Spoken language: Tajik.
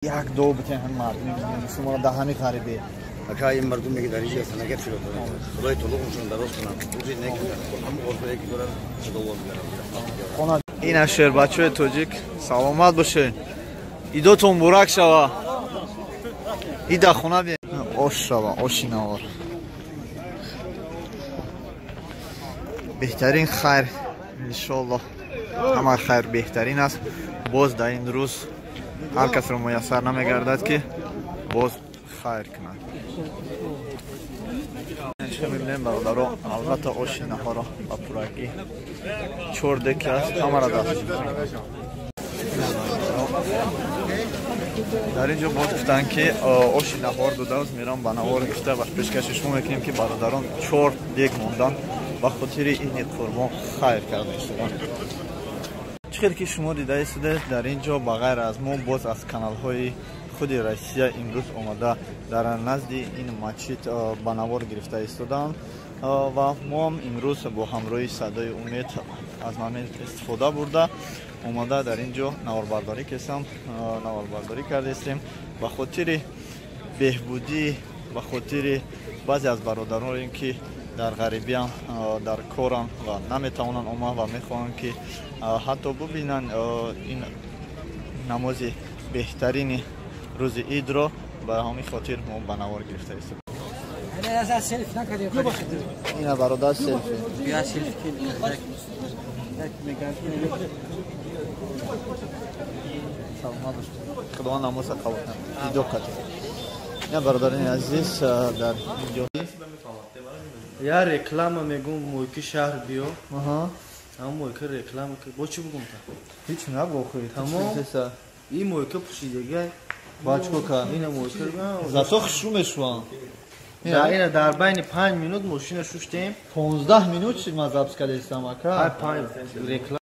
Як дуо битен ҳам мардуми мусулмон дар ҳамин ғарибӣ. Ака, ин мардуме ки дар инҷа ҳастанд, агар фиро доранд, Худои таоло умршон дароз кунад, рӯзи нек ҳам орзуе ки доранд, садовор бигаранд. Ина шербачаҳои тоҷик, саломат бошед, идотон муборак шава. Ида хона би ош шава, оши навор. Беҳтарин хайр, иншоаллоҳ, ҳама хайр беҳтарин аст. Боз дар ин рӯз ҳар касро муяссар намегардад, ки боз хайр кунад. Мебинем, бародаро, албатта, оши наҳоро ба пуррагӣ чор деки аст, ҳамаро даст. Дар ин ҷо боз гуфтанд, ки оши наҳор додааст. Мерам ба навор гифта ва пешкаши шумо мекунем, ки бародарон чор дек мондан, ба хотири ини қурбон хайр карда истоданд. Чӣ хел ки шумо дида истодаед, дар ин ҷо ба ғайр аз мо боз аз каналҳои худи Россия имрӯз омада дар назди ин масҷид ба навор гирифта истодаанд ва моам имрӯз бо ҳамроҳи Садои Умед аз момент истифода бурда, омада дар ин ҷо наворбардорӣ кесам, наворбардорӣ кардаистем ба хотири беҳбудӣ, ба хотири баъзе аз бародароне, ки дар ғарибиам, дар корам ва наметавонанд омад ва мехоҳанд, ки ҳатто бубинанд ин намози беҳтарини рӯзи идро. Ба ҳамин хотир мо ба навор гирифта истем. Ина бародар, селфи. Саломат бошед, Худованд намоза қабул кунад. Видео кардем. Ина, бародарини азиз, дар инҷо Я реклама мегум, мойки шаҳр биё. Ҳам мойка реклама, бо чӣ бугум та? Ҳеч набо хӯй. Тамом. Ин мойка пӯшидагай. Бачко ка. Ина мойка. Зато хушу мешувам. Ина дар байни 5 минут мошина шуштем. 15 минут шид, ман запись кардастам, ака. Панҷ реклама.